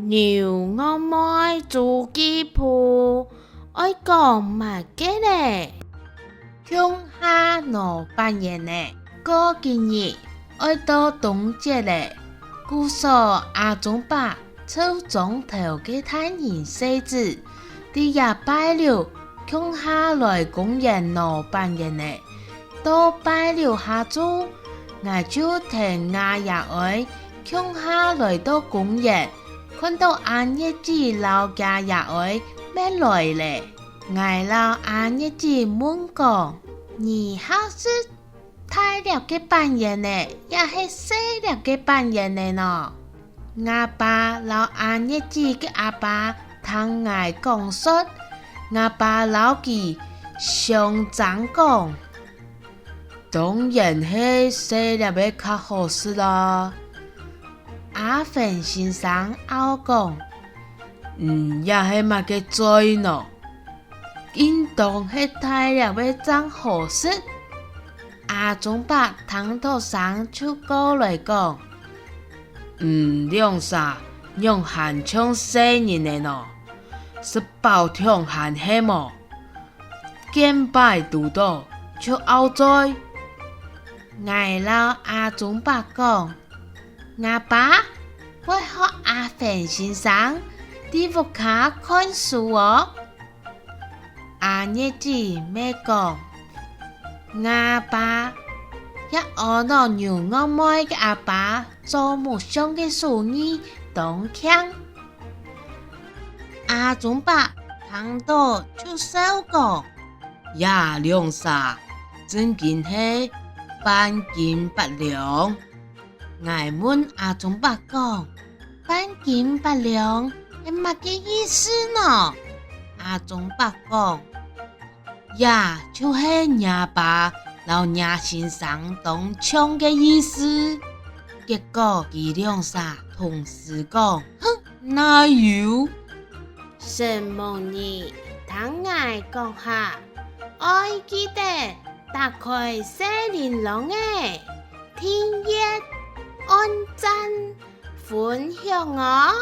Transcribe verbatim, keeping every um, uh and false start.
牛戇妹週記簿，愛講麼个呢？共下挼粄圓仔，過幾日愛到冬節咧，故所阿忠伯 湊庄頭个大人細子，在這拜六共下來公園挼粄圓仔。到拜六下晝，𠊎就跈吾爺哀共下來到公園，看著阿月姊摎厥爺哀乜來咧。𠊎摎阿月姊問講：「你好食 大粒个粄圓仔，也係細粒个粄圓仔呢？」吾爸摎阿月姊个阿爸聽𠊎講煞，吾爸摎佢相爭講：「當然係細粒个較好食囉。」阿芬先生拗講：「你也係麼个嘴呢？ 應當係大粒个正好食。」阿忠伯聽著聲就過來講：「你兩儕仰還像細人仔呢？食飽暢閒係無？見擺堵著就拗嘴。」𠊎摎阿忠伯講：「吾爸會學阿芬先生在屋下看書哦。」 阿月姊乜講：「吾爸也學著牛戇妹个阿爸做木匠个手藝當慶。」阿忠伯聽著就笑講：「這兩儕正經係半斤八兩。」 𠊎問阿忠伯講：「半斤八兩係麼个意思呢？」阿忠伯講：「這就係若爸摎若先生當像个意思。」結果佢兩儕同時講：「哼，哪有？」承蒙你聽𠊎講下，愛記得打開細鈴啷仔，訂閱、按讚、 分享哦！